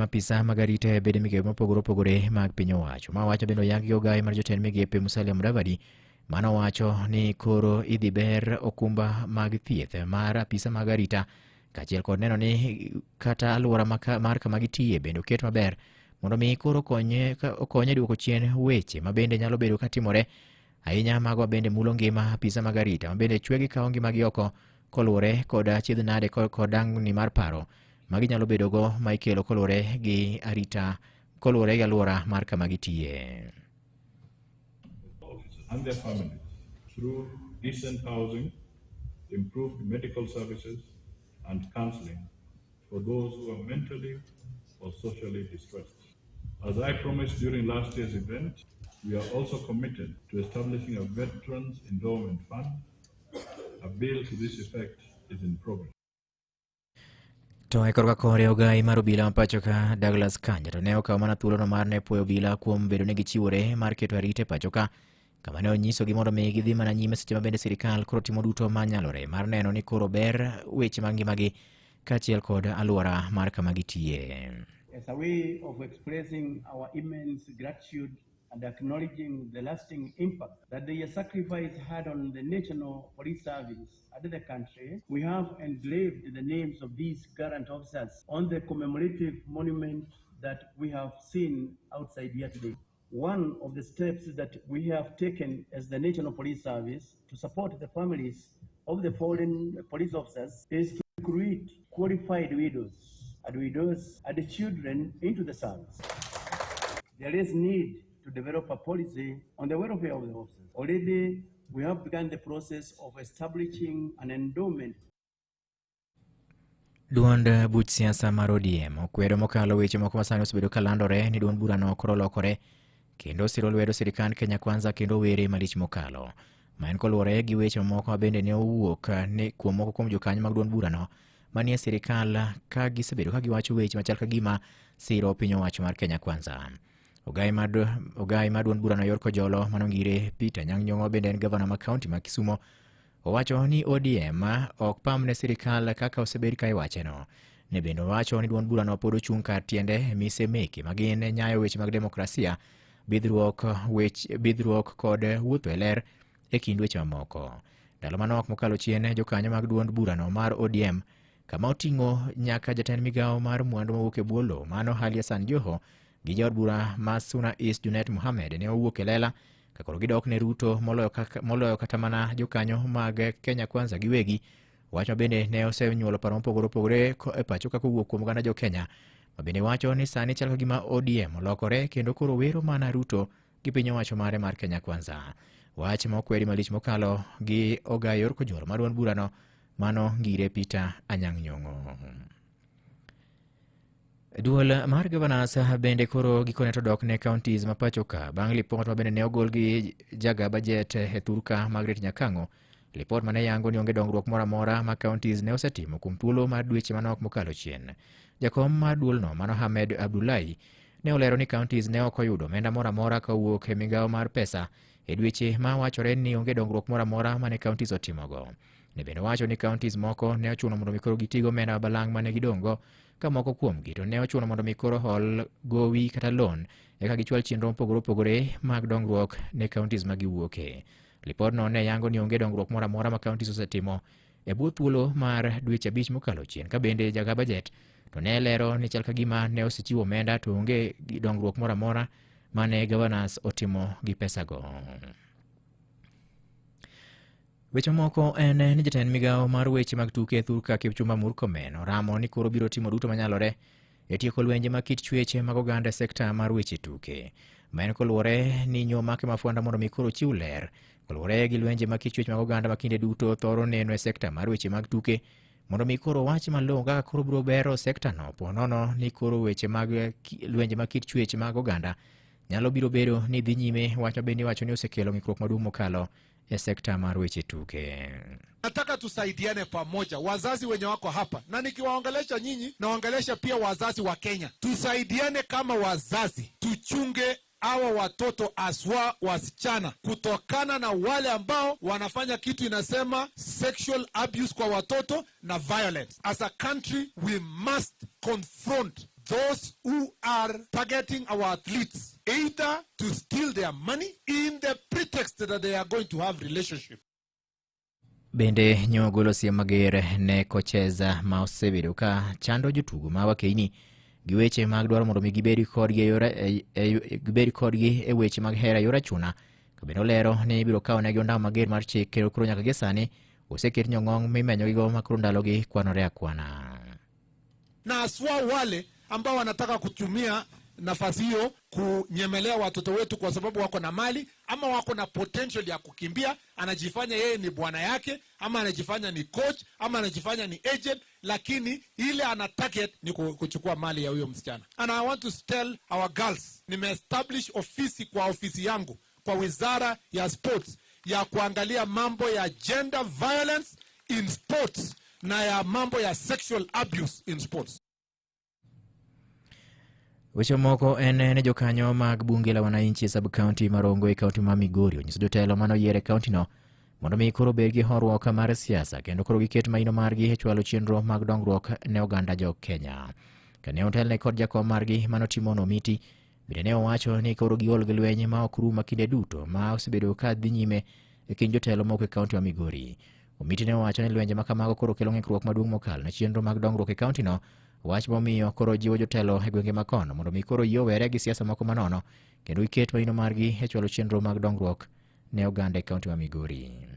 Apisa mag arita e bede migepe mopogore opogore mag piny owacho. Ma wacho bende oyang gi ogaye mar jotend migepe Musalia Mudavadi mano wacho ni koro idhi ber okumba mag thieth mar apisa mag arita kaachiel kod neno ni kata alwora mar kama gitiye bende oket maber mondo mi koro okonye duoko chien weche ma bende nyalo bedo katimore ahinya mago bende mulo ngima apisa mag arita ma bende chwe gikawo ngimagi oko koluwore kod achiedh nade kod dang'ni mar paro ma ginyalo bedogo ma ikelo koluwore gi arita koluwore gi alwora mar kama gitiye. And their families through decent housing, improved medical services, and counseling for those who are mentally or socially distressed. As I promised during last year's event, we are also committed to establishing a Veterans Endowment Fund. A bill to this effect is in progress. To e korka kore ogai mar obila ma pacho ka Douglas Kanja to ne okawo mana thuolono mar ne puoyo obila kuom bedo ni gichiwore mar keto arita e pacho ka kama ne onyisogi mondo mi gidhi mana nyime seche ma bende sirikal koro timo duto manyalore mar neno ni koro ber weche mag ngimagi kaachiel kod alwora mar kama gitiye. As a way of expressing our immense gratitude and acknowledging the lasting impact that their sacrifice had on the National Police Service and the country, we have engraved the names of these current officers on the commemorative monument that we have seen outside here today. One of the steps that we have taken as the National Police Service to support the families of the fallen police officers is to recruit qualified widows and widows and children into the service. There is need to develop a policy on the welfare of the officers. Already, we have begun the process of establishing an endowment. Duond buch siasa mar ODM okwedo mokalo weche moko masani osebedo ka landore ni duond burano koro lokore kendo siro lwedo sirikand Kenya Kwanza kendo were malich mokalo. Ma en koluwore gi weche mamoko ma bende ne owuok ni kuom moko kuom jokanyo mag duond burano manie sirikal ka gisebedo ka giwacho weche machal ka gima siro piny owacho mar Kenya Kwanza. Ogai mar duond burano yor Kojolo manongire Peter Anyang' Nyong'o bende en gavana ma kaunti ma Kisumo owacho ni ODM ok pam ne sirikal kaka osebed ka iwacheno. Ne bende owacho ni duond burano pod ochung' kar tiende mise meke ma gin nyayo weche mag demokrasia, bidhruok kod wuotho e ler e kind weche mamoko. Ndalo manok mokalo chien jokanyo mag duond burano mar ODM kama oting'o nyaka jatend migawo mar mwandu mawuok e bwo lowo mano Ali Hassan Joho gi jaod bura ma Suna East Junet Mohamed ne owuok e lela ka koro gidok ne Ruto moloyo kata mana jokanyo mag Kenya Kwanza giwegi. Wach ma bende ne osenyuolo paro mopogore opogore e pacho ka kowuok kuom oganda jo Kenya ma bende wacho ni sani chal ka gima ODM olokore kendo koro wero mana Ruto gi piny owacho mare mar Kenya Kwanza. Wach ma okwedi malich mokalo gi ogayo yor Kojolo mar duond burano mano ngire Peter Anyang' Nyong'o. Duol mar governors bende koro gikone to dok ne counties ma pacho ka bang' lipot ma bende ne ogol gi jaga budget e thurka Margaret Nyakang'o. Lipot mane yango ni onge dongruok moro amora ma counties ne osetimo kuom thuolo mar dweche manok mokalo chien. Jakom mar duolno mano Ahmed Abdullahi ne olero ni counties ne ok oyudo omenda moro amora kowuok e migawo mar pesa e dweche ma wachore ni onge dongruok moro amora mane counties otimogo. Ne bende owacho ni counties moko ne ochuno mondo mi koro giti gi omenda balang' mane gidong' go ka moko kuomgi to ne ochuno mondo mi koro hol gowi kata loan eka gichwal chenro mopogore opogore mag dongruok ne counties ma giwuoke. Lipodno ne yango ni onge dongruok moro amora ma counties osetimo e bwo thuolo mar dweche 5 mokalo chien ka bende jaga budget to ne lero ni chal ka gima ne osechiwo omenda to onge dongruok moro amora mane governors otimo gi pesago. Weche moko en ni jatend migawo mar weche mag tuke thurka Kipchumba Murkomen oramo ni koro biro timo duto manyalore e tieko lwenje mag kit chwech mag oganda e sekta mar weche tuke. Ma en koluwore ni nyomake mafwanda mondo mi koro chiw ler koluwore gi lwenje mag kit chwech mag oganda ma kinde duto thoro neno e sekta mar weche mag tuke mondo mi koro wach malong'o kaka koro biro bero sekta no po nono ni koro weche mag lwenje mag kit chwech mag oganda nyalo biro bedo ni dhi nyime wach ma bende iwacho ni osekelo ng'ikruok maduong' mokalo e sekta mar weche tuke. Nataka tusaidiane pamoja, wazazi wenye wako hapa, na nikiwaongelesha nyinyi, naongelesha pia wazazi wa Kenya. Tusaidiane kama wazazi, tuchunge hawa watoto aswa wasichana kutokana na wale ambao wanafanya kitu inasema sexual abuse kwa watoto na violence. As a country we must confront Those who are targeting our athletes, either to steal their money in the pretext that they are going to have relationship. Bende nyogolo siem mager ne coaches ma osebedo ka chando jotugo ma wakeini gi weche mag dwaro mondo mi gibed kodgi e yore gibed kodgi e weche mag hera e yor achuna. Ka bende olero ni ibiro kawo negi ondamo mager mar chik kendo koro nyaka gie sani oseket nyong'ong mimenyogigo ma koro ndalogi kwanore akwana. Na haswa wale ambao wanataka kutumia nafasi hiyo kunyemelea watoto wetu kwa sababu wako na mali ama wako na potential ya kukimbia, anajifanya yeye ni bwana yake ama anajifanya ni coach ama anajifanya ni agent, lakini ile ana target ni kuchukua mali ya huyo msichana. And I want to tell our girls, nimeestablish ofisi kwa ofisi yangu kwa wizara ya sports ya kuangalia mambo ya gender violence in sports na ya mambo ya sexual abuse in sports. Weche moko en ne jokanyo mag bunge la wananchi e sub county ma Rongo e kaunti ma Migori onyiso jotelo mane oyier e kaunti no mondo mi koro bed gi horuok mar siasa kendo koro giket maino margi e chwalo chenro mag dongruok ne oganda jo Kenya. Kane otelne kod jakom margi mano Timon Omiti, bende ne owacho ni koro giol gi lweny ma ok rum kinde duto ma osebedo ka dhi nyime e kind jotelo moko e kaunti ma Migori. Omiti ne owacho ni lwenje ma kamago koro kelo ng'ikruok maduong' mokalo ne chenro mag dongruok e kaunti no, wach momiyo koro jiwo jotelo e gwenge makono mondo mi koro yie owere gi siasa moko manono kendo giket maino margi e chwalo chenro mag dongruok ne oganda e kaunti ma Migori.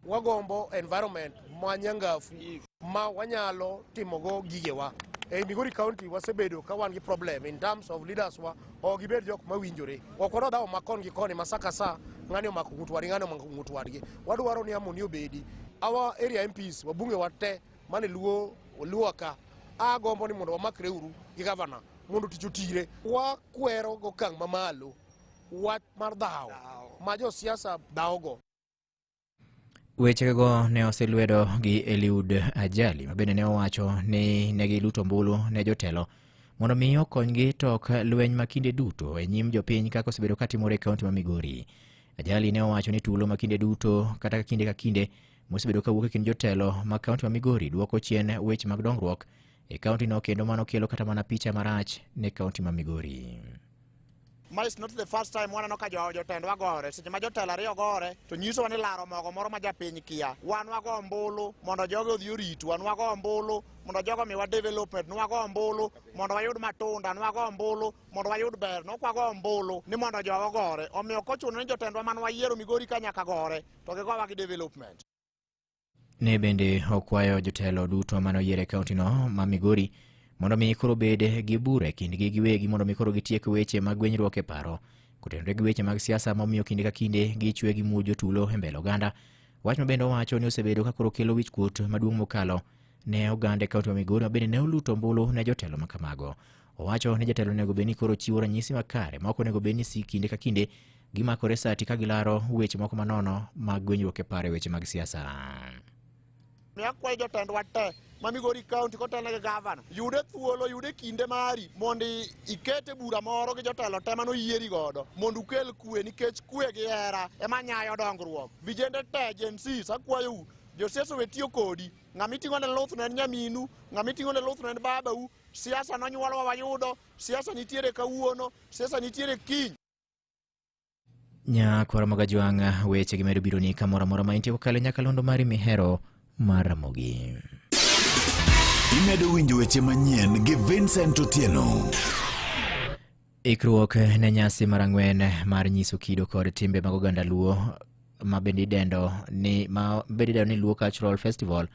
Wagombo environment ma nyangafu ma wanyalo timogo gigewa. E Migori County wasebedo ka wan gi problem in terms of leaders wa ok gibed jok mawinjore. Ok wadwa dhawo ma kon gi koni ma sa ka sa ng'ani omako ng'ut wadgi ng'ani omako ng'ut wadgi. Wadwaro ni harmony obedi. Our area MPs wabunge wa te mane luo luo ka agombo ni mondo wamakre uru gi gavana mondo tich otire. Wakwero gokang' mamalo wach mar dhawo ma josiasa dhawogo. Wechego ne oselwedo gi Eliud Ajali ma bende ne owacho ni ne giluto ombulu ne jotelo mondo mi okonygi tok lweny ma kinde duto e nyim jopiny kaka osebedo katimore e kaunti ma Migori. Ajali ne owacho ni tulo ma kinde duto kata kinde ka kinde mosebedo kawuok e kind jotelo mag kaunti ma Migori duoko chien weche mag dongruok e kaunti no kendo mano kelo kata mana picha marach ne kaunti ma Migori. Ma is not the first time waneno ka jotendwa gore. Seche ma jotelo ariyo gore to nyisowa ni laro mogo moro ma japiny kia. Wan wago ombulu mondo jogo odhi oritwa, nwago ombulu mondo jogo omiwa development, nwago ombulu mondo wayud matunda, nwago ombulu mondo wayud ber, nok wago ombulu ni mondo jogo gore. Omiyo kochuno ni jotendwa man wayiero Migori ka nyaka gore to gigowa gi development. Ne bende okwayo jotelo duto mane oyier e kaunti no ma Migori mondo mi koro bed gi bura e kindgi giwegi mondo mi koro gitiek weche mag gwenyruok e paro kotenore gi weche mag siasa momiyo kinde ka kinde gichwe gi muojo tulo e mbele oganda. Wach ma bende owacho ni osebedo ka koro kelo wichkuot maduong' mokalo ne oganda e kaunti ma Migori ma bende ne oluto ombulu ne jotelo ma kamago. Owacho ni jatelo onego bed ni koro chiwo ranyisi makare ma ok onego bed ni si kinde ka kinde gimakore sati ka gilaro weche moko manono mag gwenyruok e paro e weche mag siasa. Akwayo jotendwa te ma Migori County kotelne gi gavana yude thuolo yude kinde mari mondo ikete bura moro gi jotelo te manoyieri godo mondo ukel kwe nikech kwe gi hera ema nyayo dongruok. Vijende te Gen Zs akwayou josiasa owe tiyo kodi. Ng'ama iting'o ne luth no en nyaminu, ng'ama iting'o ne luth no en babau. Siasa nonyuolwa wayudo, siasa nitiere kawuono, siasa nitiere kiny. Nyakwara Magajwang' weche gi medo biro ni kamoro amora ma intie kokalo e nyakalondo mari mihero mar Ramogi. Imedo winjo weche manyien gi Vincent Otieno. Ikruok ne nyasi mar ang'wen mar nyiso kido kod timbe mag oganda Luo ma bende idendo ni Luo Cultural Festival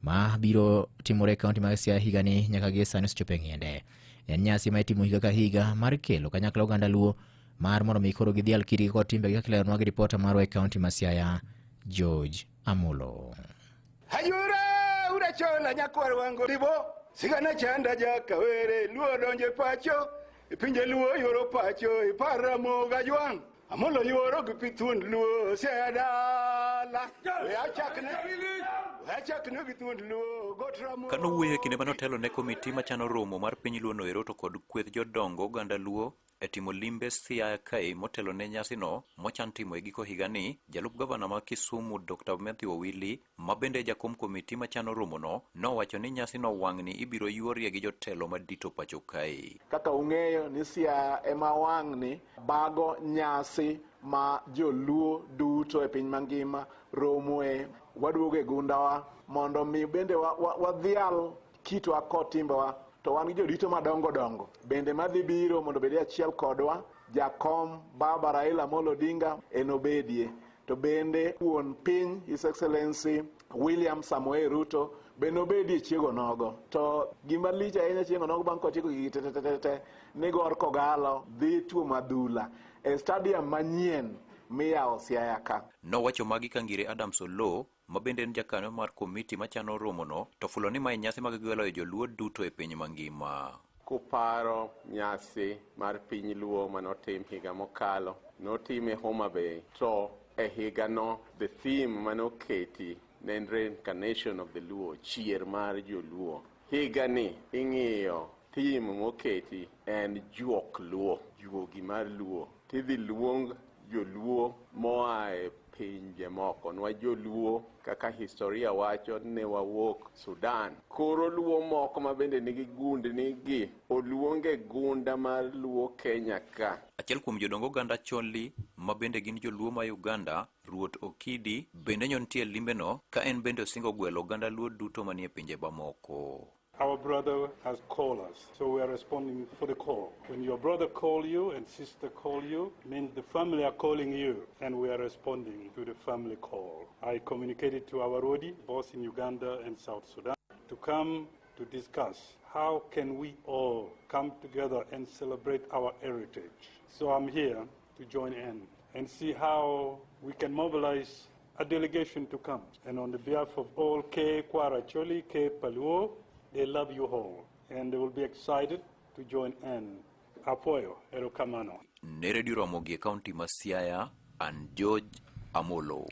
ma biro timore e kaunti mag Siaya higani nyaka gi sani osechopo e ng'iende. En nyasi ma itimo higa ka higa mar kelo kanyakla oganda Luo mar mondo mi koro gidhial kitgi kod timbegi kaka ileronwa gi ripota marwa e kaunti ma Siaya, George Amulo. Hayura urachola nyakwar wango ribo sigana chanda jakawere Luo donje pacho pinje Luo yoro pacho ipar Ramogi Ajwang' Amolo yuoro gi pi thuond Luo Siaya dala we achakne gi thuond Luo got Ramogi. Kano wuoyo e kinde mane otelo ne komiti machano romo mar piny Luo noero to kod kweth jodongo oganda Luo E timo limbe Siaya kae motelo ne nyasino mochan timo e giko higani, jalup gavana ma Kisumu Dr. Matthew Owili, ma bende jakom komiti machano romono, nowacho ni nyasino wang'ni ibiro yuorie gi jotelo madito pacho kae. Kaka ung'eyo ni Siaya ema wang'ni bago nyasi ma joluo duto e piny mangima romoe, waduogo e gundawa mondo mi bende wadhial kitwa kod timbewa. To wan gi jodito madongo dongo bende madhi biro mondo obed achiel kodwa. Jakom Baba Raila Amolo Odinga enobedie, to bende wuon piny His Excellency William Samoei Ruto bende obedie chiego nogo. To gima lich ahinya chiego nogo bang' kotieko gigi te ni Gor Kogalo dhi tuomo adhula e stadium manyien miyawo Siaya ka. Nowacho magi ka Ngire Adams Oloo, ma bende en jakanyo mar komiti machano romono, to fulo ni mae nyasi mag gwelo joluo duto e piny mangima. Kuparo nyasi mar piny Luo manotim higa mokalo, notime Homa Bay, to e higano the theme manoketi ne en reincarnation of the Luo, chier mar joluo. Higani ing'iyo theme moketi en juok Luo, juogi mar Luo. Tidhi luong joluo moa e pinje moko. Nwa joluo kaka historia wacho ne wawuok Sudan. Koro luo moko ma bende nigi gundni gi oluonge gunda mar Luo Kenya ka. Achiel kuom jodong oganda Choli ma bende gin joluo ma Uganda, Ruoth Okidi, bende nyo nitie limbeno ka en bende osingo gwelo oganda Luo duto manie pinje mamoko. Our brother has called us, so we are responding for the call. When your brother call you and sister call you, means the family are calling you, and we are responding to the family call. I communicated to our Rodi, both in Uganda and South Sudan, to come to discuss how can we all come together and celebrate our heritage. So I'm here to join in and see how we can mobilize a delegation to come. And on the behalf of all K Kwara Choli, K Paluo, they love you all, and they will be excited to join in. Apoyo, erokamano. Ne Radio Ramogi e kaunti ma Siaya, an George Amolo.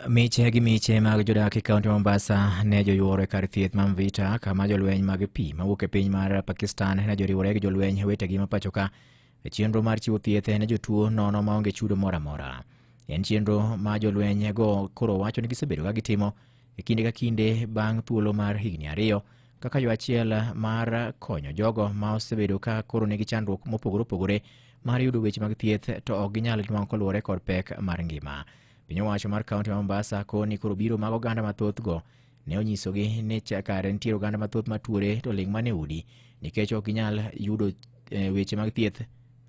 Miche gi miche mag jodak e kaunti ma Mombasa ne joyuoro e kar thieth ma Mvita, kama jolweny mag pi mawuok e piny mar Pakistan ne joriwore gi jolweny wetegi ma pacho ka e chenro mar chiwo thieth ne jotuo nono maonge chudo moro amora. En chenro ma jolweny go koro wacho ni gisebedo ka gitimo e kinde ka kinde bang' thuolo mar higni 2 kaka yo achiel mar konyo jogo ma osebedo ka koro nigi chandruok mopogore opogore mar yudo weche mag thieth to ok ginyal nwang'o koluwore kod pek mar ngima. Piny owacho mar kaunti ma Mombasa koni koro biro mag oganda mathoth go ne onyisogi ni kare nitie oganda mathoth matuore to ling' mana e udi nikech ok ginyal yudo weche mag thieth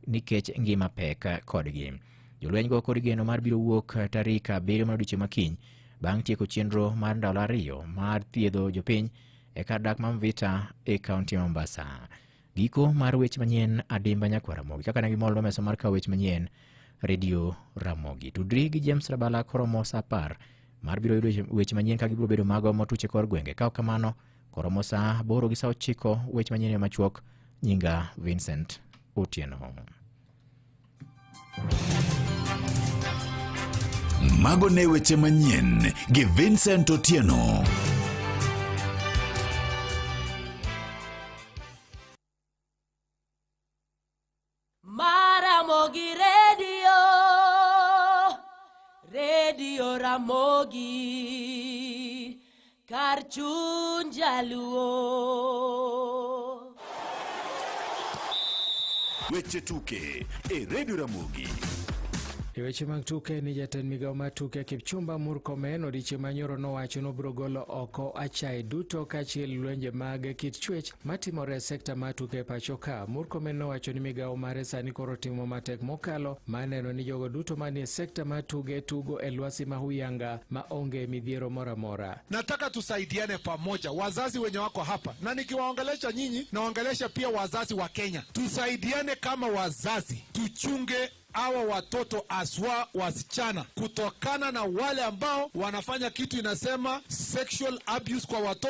nikech ngima pek kodgi. Jolweny go kod geno mar biro wuok tarik 7 mar odiechieng' makiny bang' tieko chenro mar ndalo 2 mar thiedho jopiny e kar dak ma Mvita e kaunti ma Mombasa. Giko mar weche manyien adimba nyakwar Ramogi kaka ne gimol mesa mar kawo weche manyien Radio Ramogi. Tudri gi James Rabala koromo saa 10 mar biro yudo weche manyien ka gibiro bedo mago motuche kor gwenge. Ka ok kamano koromo saa 8 gi saa 9 weche manyien machuok. Nyinga Vincent Otieno. Mago ne weche manyien gi Vincent Otieno. Maramogi Radio, Radio Ramogi, kar chuny jaluo. Weche tuke e Radio Ramogi. E weche mag tuke ni jatend migawo mar tuke Kipchumba Murkomen odiechieng' manyoro nowacho ni obiro golo oko achaye duto kaachiel lwenje mag kit chwech matimore e sekta mar tuke e pacho ka. Murkomen nowacho ni migawo mare sani koro timo matek mokalo mar neno ni jogo duto manie sekta mar tuge tugo e lwasi ma huyanga ma onge midhiero moro amora. Nataka tusaidiane pamoja, wazazi wenye wako hapa, na nikiwaongelesha nyinyi naongelesha pia wazazi wa Kenya. Tusaidiane kama wazazi, tuchunge hawa watoto aswa wasichana kutokana na wale ambao wanafanya kitu inasema sexual abuse kwa watoto.